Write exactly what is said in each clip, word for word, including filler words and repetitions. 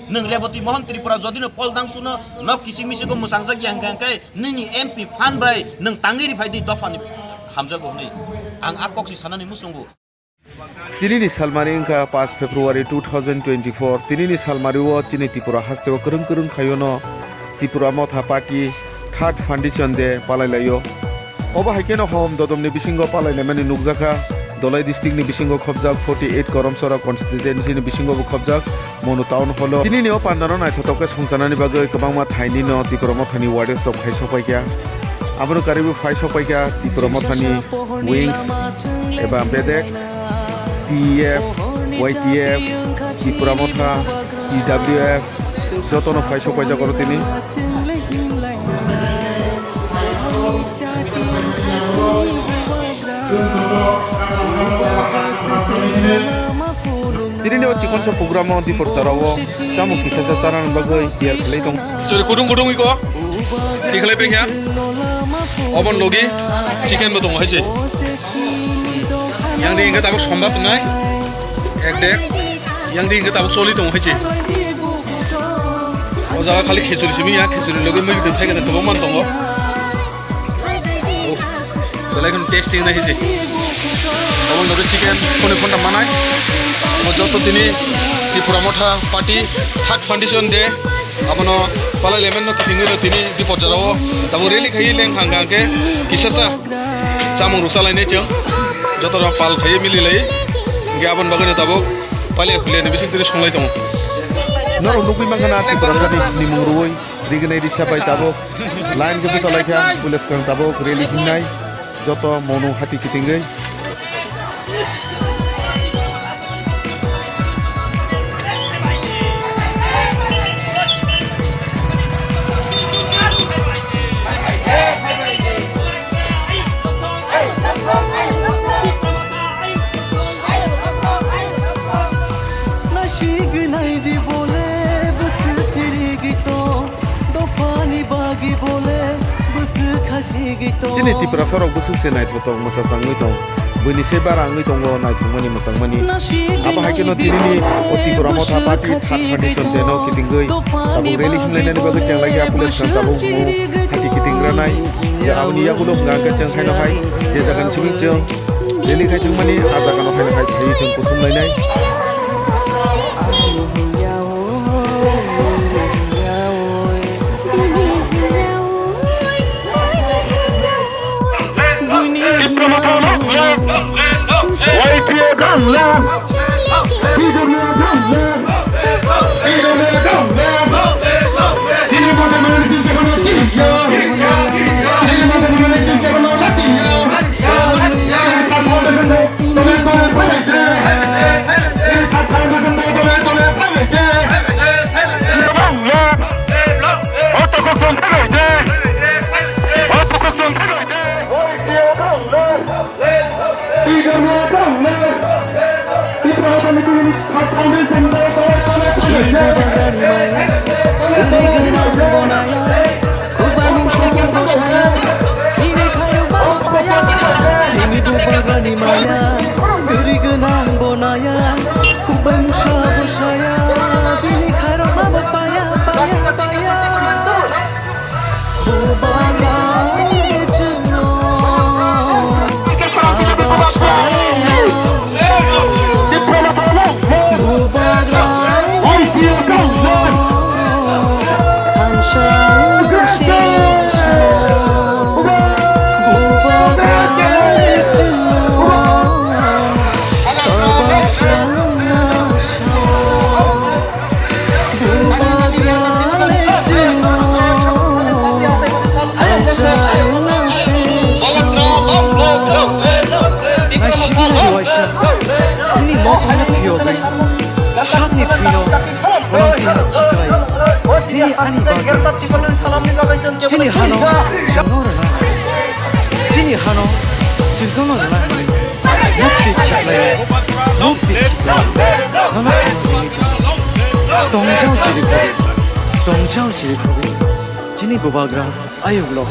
Nwng Reboti Mohan Tripura jodi no pol dang suno nok kiching miching go mwsang jak yang khe, khe nini M P phan bai nwng tangwi ri phai di dopha ni hamjago hwnwi ang a kok si sanani muchungo. Tini ni salmari wngkha paanch February two thousand twenty-four. Tini ni salmari o chini Tripura haste o kwrwng kwrwng khaio no Tripura Motha Party third foundation day palai laio. Obo hai kheno hom dodom ni bisingo palai laimani nukjakha. Dholai district ni bisingo khobjak forty eight Karamchara constituency ni bisingo bo khobjak Monu town hall o. Tini ni o panda no naithotok khe songchanani bagwi kwbangma thai ni no Tripura Motha ni warriors rok phai sok pai kha. Abono karwi bo phai sok pai kha Tripura Motha ni wings eba bedek, T E F, Y T F, Tripura Motha, T W F, jotono phai sok paijak oro tini. Tini ni o chikon sa program o Dipor Chara o chamung kisa sa chana bagwi tiyar khlai tong. Sorry, kudung kudung iko. Tikhlai pekya. Obon logi chicken bo tongo hai se. Yang di hingke tabuk somba tongnai. Ek dek. Yang di hingke tabuk choli tongo hai se. O jaga khali khichuri simi ya, khichuri logi mui twi thai khe tabuk man tongo. Oh. Belai kheno tasty wngnai hai se. Obo logi chicken khoni khonda manai. Omo joto tini Tripura Motha Party third foundation day. Abono palai lemon no kitingwi no tini Dipor Chara o. Tabuk rally khai leng hang hang khe kisa sa. Chamung rwksa lainai chwng, joto rok pal khaiwi mili lai, hingke aboni bagwi no tabuk pailai phuilai ni bising twi songlai tongo. Norok nugwi mankha na Tiprasa ni sinimung rwui rignai risa bai tabuk line khe bwcha laikha, police kwrwng tabuk rally himnai, joto monu hati kitingwi. Nasigwi naidi bole bwswk chirigwi tong, dophani bagwi bole bwswk hasigwi tong. Chini Tiprasa rok bwswk se naithotok mwchachangwi tong. Buini se bara wngwi tongo naithokmani mwchangmani. Abo hai kheno tinini o Tipra Motha Party third foundation day no kitingwi tabuk rally himlainani bagwi chenglaikha police rok tabuk bo hati kiting ranai. Aboni yagulo hwnka hwnkhe chwng haino hai je jaga ni simi chwng rally khai thangmani a jaga no haino hai phaiwi chwng kuthum lainai. Bubagrani maya, kwrwi gwnang bonaya, kwbangni maya, kwrwi gwnang bonaya, kwbangni maya, bini khairokma bo paya, paya, paya. Bubagrani chwngno, abo chwngno. Nini mokol no phiyogwi, sakni thwino bono tini khiklai. Nini ani bagwi chini hano chwngno rwna, chini hano chwngno rwna hinwi mukti khiklai, mukti khiklai. Nono ano ringwi tongo. Tongjao chirikhogwi, tongjao chirikhogwi, chini bubagra ayuk lok.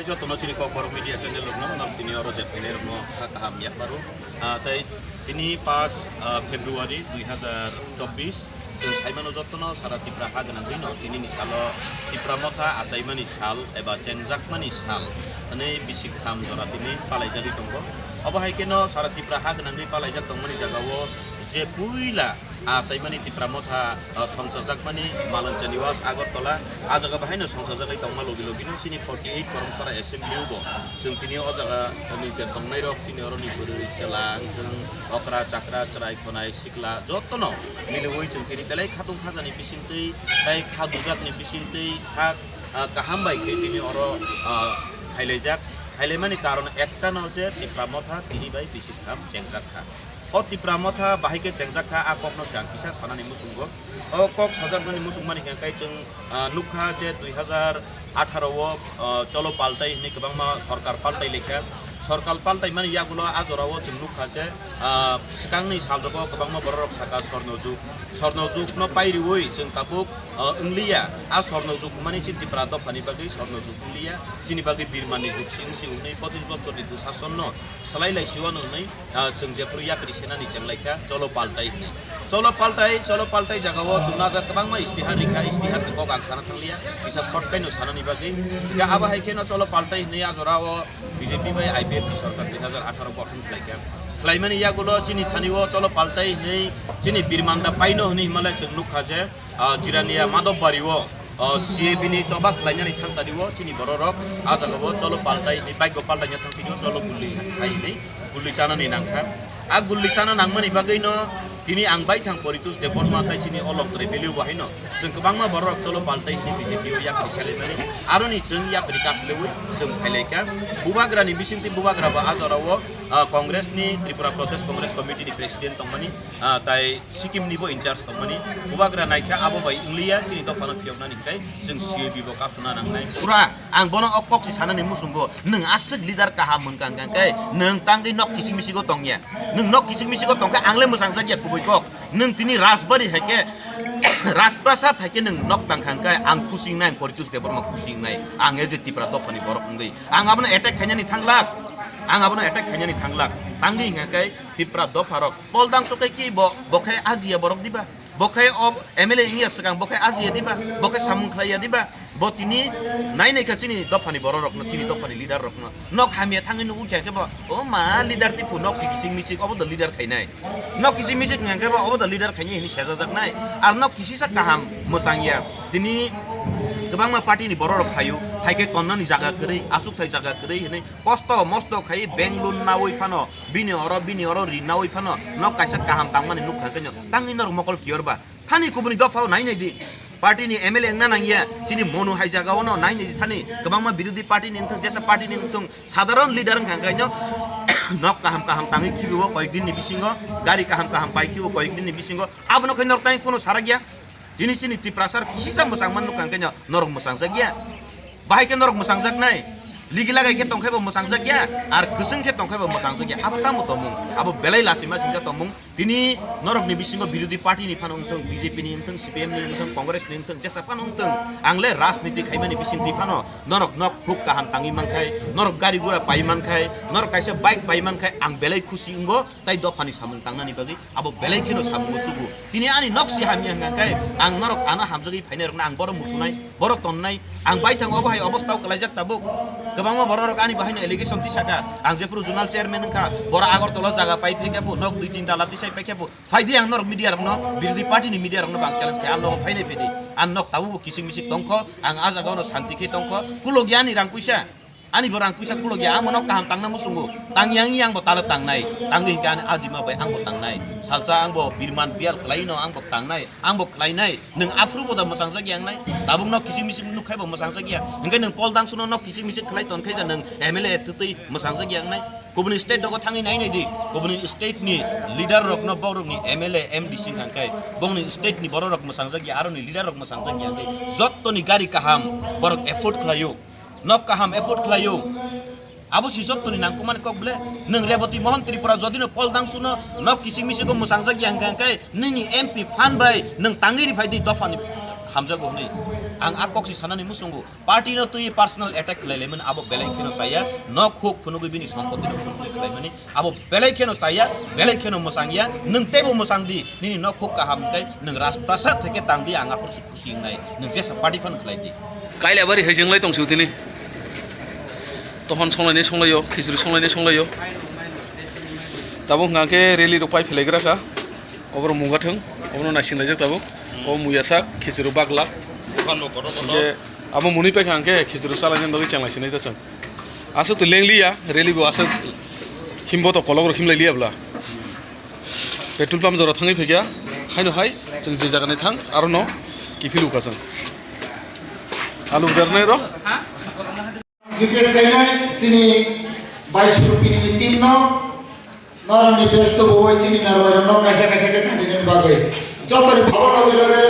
Jotono chini Kokborok Media Channel rokno, norok tini oro je phainai rokno kha kaham yapharo. Ah, tei tini pash, ah, February dui hazar chobbish, chwng saimano jotono sara Tipra ha gwnangwi no tini ni salo Tipra Motha achaimani sal eba chengjakmani sal hwnwi bisik tham jora tini palaijagwi tongo. Obo hai kheno sara Tipra ha gwnangwi palaijak tongmani jagao je puila achaimani Tipra Motha, ah, songchajakmani Maloncha Niwas Agartala, ah jaga bahaino songchajagwi tongma logi logino chini forty eight Koromsara Assembly o bo chwng tini o jaga ni je tongnairok chini oroni bwrwi chwla wngthwng okra chakra chwrai khonai sikla jotono miliwi chwng tini belai khatung khajani bisingtwi tei kha dujakni bisingtwi kha, ah, kaham bai khe tini oro, ah, phailaijak. Phailaimani karon ektano je Tipra Motha tini bai bisik tham chengjak kha. O Tipra Motha bahai khe chengjak kha, a kokno se ang kisa sanani muchungo. O kok sajaknani muchungmani hwnkhe chwng, ah, nukha je dui hazar atharo o, ah, Cholo Paltai hwnwi kwbangma sorkar paltai lekha. Sorkar paltaimani yagulo a jorao chwng nukha je, ah, swkangni salrogo kwbangma bororok saka Swarno Jug. Swarno Jugno pairiwi chwng tabuk, ah, wngliya. A Swarno Jug hwnmani chini Tipra dophani bagwi Swarno Jug wngliya. Chini bagwi Birmani Jug se wngsi hwnwi pochis bochorni dusasonno swlai laisio hwnwi, ah, chwng jephuru yapri senani chenglaikha, Cholo Paltai hwnwi. Cholo Paltai, Cholo Paltai jagao chwng najak kwbangma istihar rikha, istiharni kok ang sana thangliya, kisa short kaino sanani bagwi. Hwnkhe abo hai kheno Cholo Paltai hwnwi a jorao B J P bai I P F T sorkar dui hazar atharo gothon khlaikha. Khlaimani yagulo chini thani o Cholo Paltai hwnwi chini Birmanda paino hwnwi himale chwng nukha je, ah, Jirania Madhobbario, ah, C A B ni choba khlainani thangtani o chini bororok, ah, jagao Cholo Paltai hwnwi, bike bo paltaina thangtani o Cholo gulli hai hwnwi gulli chanani nangkha. A gulli chana nangmani bagwino tini ang baithang Poritos Debbarma tai chini o Longtrai Valley o bahaino chwng kwbangma bororok Cholo Paltai hwnwi B J P o yakri salaimani, aroni chwng yakri kaslewi chwng phailaikha. Bubagrani bisingtwi bubagra bo a jorao, ah, Congress ni, Tripura Pradesh Congress Committee ni President tongmani, ah, tai Sikkim ni bo in charge tongmani, bubagra naikha abo bai wngliya chini dophano phiyoknani hwnkhe chwng C A B bo kasuna nangnai. Pura ang bono o kok si sanani muchungo, nwng aswk leader kaham hwnkha hwnkha khe nwng tangwi nok kisik misigo tongya, nwng nok kisik misigo tongkhe ang le mwchangjakya kubui kok, nwng tini Rajbari hai khe Rajprasad hai khe nwng nok tangkha hwnkhe ang khusi wngnai, ang Poritos Debbarma khusi wngnai, ang as a Tipra dophani borok wngwi ang abono attack khainani thanglak, ang abono attack khainani thanglak, tangwi hwnkha khe Tipra dopharok Pol dangso khe ki bo, bo khe ajiya borok diba? Bo khe o M L A wngya swkang, bo khe ajiya diba? Bo khe samung khlaiya diba? Bo tini nai nai kha chini dophani bororokno, chini dophani leader rokno. Nok hamya thangwi nukwi kha khe bo, o ma leader tiphu nok si kising michik, obo do leader khainai. Nok kising michik wngya khe bo, obo do leader khainai hwnwi sejajaknai. Ar nok kisisa kaham mwchangya. Tini kwbangma party ni bororok phaio, phai khe tonnani jaga kwrwi, aswk thai jaga kwrwi hwnwi kosto mosto khai bank loan naui phano, bini oro, bini oro ri naui phano, nok kaisa kaham tangmani nukha khe no, tangwi norok mokol kiyor ba? Thani kubuni dophao nai nai di. Party ni M L A wngna nangya, chini Monu hai jagao no nai nai di thani. Kwbangma birodhi party ni wngthung, jesa party ni wngthung, sadharon leader wngkha khe no, nok kaham kaham tangwi khibi o koyek din ni bisingo, gari kaham kaham pai khibi o koyek din ni bisingo, abono khe norok tangwi kuno sarakya. Tini chini Tiprasa rok kisisa mwchangma nukha khe no, norok mwchangjakya. Bahai khe norok mwchangjaknai, ligi lagai khe tongkhai bo mwchangjakya, ar kwchwng khe tongkhai bo mwchangjakya. Abo tamo tongmung, abo belai lachima singsa tongmung. Tini norokni bisingo birodhi party ni phano wngthung, B J P ni wngthung, C P M ni wngthung, Congress ni wngthung, jesa phano wngthung, ang le rajniti khaimani bisingtwi phano norok nok huk kaham tangwi mankhai, norok gari gura pai mankhai, norok kaisa bike pai mankhai, ang belai khusi wngo, tai dophani samung tangnani bagwi abo belai kheno samungo chugo. Tini ani nok si hamya hwnkha khe ang norok ano hamjagwi phainairokno ang borok muthunai, borok tonnai, ang baithang obo hai obostao kwlaijak tabuk. Kwbangma bororok ani bahaino allegation tisaka, ang jephuru zonal chairman wngkha, borok Agartala jaga pai phaikha bo, nok dui tin tala tisai paikha bo. Phaidi ang norok media rokno, birodhi party ni media rokno bo ang challenge khe, ang nogo phainai phaidi. Ang nok tabukbo kisik misik tongkho, ang ah jagao no santi khe tongkho, kulokya ani rang puisa. Ani bo rang puisa kulokya, ang bo nok kaham tangna muchungo. Tangya wngya ang bo talo tangnai. Tangwi hinkhe ani ajima bai ang bo tangnai. Salsa ang bo birman biyal khlaino ang bo tangnai. Ang bo khlainai. Nwng aphuru bo da mwchangjakya wngnai. Tabuk nok kisik misik nukkhai bo mwchangjakya. Hinkhe nwng Pol Dangsuno nok kisik misik khlai tonkhe da nwng M L A twtwi mwchangjakya wngnai. Kubuni state rogo thangwi nai nai di. Kubuni state ni leader rokno borokni M L A, M D C wngkha khe. Bongni state ni borok rok mwchangjakya, aroni leader rok mwchangjakya. Hinkhe jottoni gari kaham borok afford khlaio. Nok kaham afford khlaio. Abo si jottoni nangkukmani kok ble. Nwng Reboti Mohon Tripura jodino Pol Dangsuno nok kisik misigo mwchangjakya hwnkha khe nini M P fund bai nwng tangwi riphai di dophani hamjago hwnwi. Ang a kok si sanani muchungo, party no twi personal attack khlai laimani abo belai kheno chaya, nok huk phunugwi bini sompoti no phunugwi khlaimani abo belai kheno chaya, belai kheno mwchang ya, nwng teibo mwchang di, nini nok huk kaham hwnkhe nwng Rajprasad theke tang di, ang aphuru se khusi wngnai, nwng jesa party phano khlai di. Kailabari hai jwnglai tong si tini. Tohon songlainai songlaio, khichuri songlainai songlaio. Tabuk hwnkha khe rally rok pai philaigra kha. Oborok mungga thwng, obono naising laijak tabuk. O muyasak, khichuri bagla. Bukan bo kotor kotor. Je abo mwnwi paikha hwnkhe khichuri chalainani bagwi chenglai sinai ta chwng. Aswk to lengliya, rally bo aswk himbo to kolok rok himlai liya bwla. Petrol pump jora thangwi phaikha, haino hai chwng je jagani thang, arono kiphilukha chwng. Alu udarnai rok. Request khainai chini bai surupini team no, norokni best to bo chini narwai rok no kaisa kaisa khe khainani bagwi. Jotoni phabo logi logi,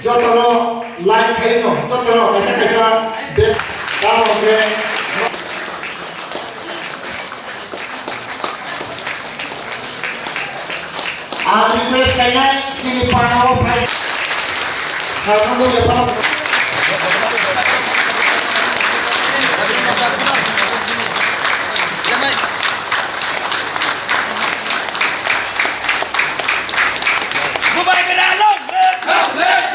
jotono like khaino, jotono kaisa kaisa best tamo khe. Ang request khainai chini panao phai. Khairokno ya panao. Bubagra long live!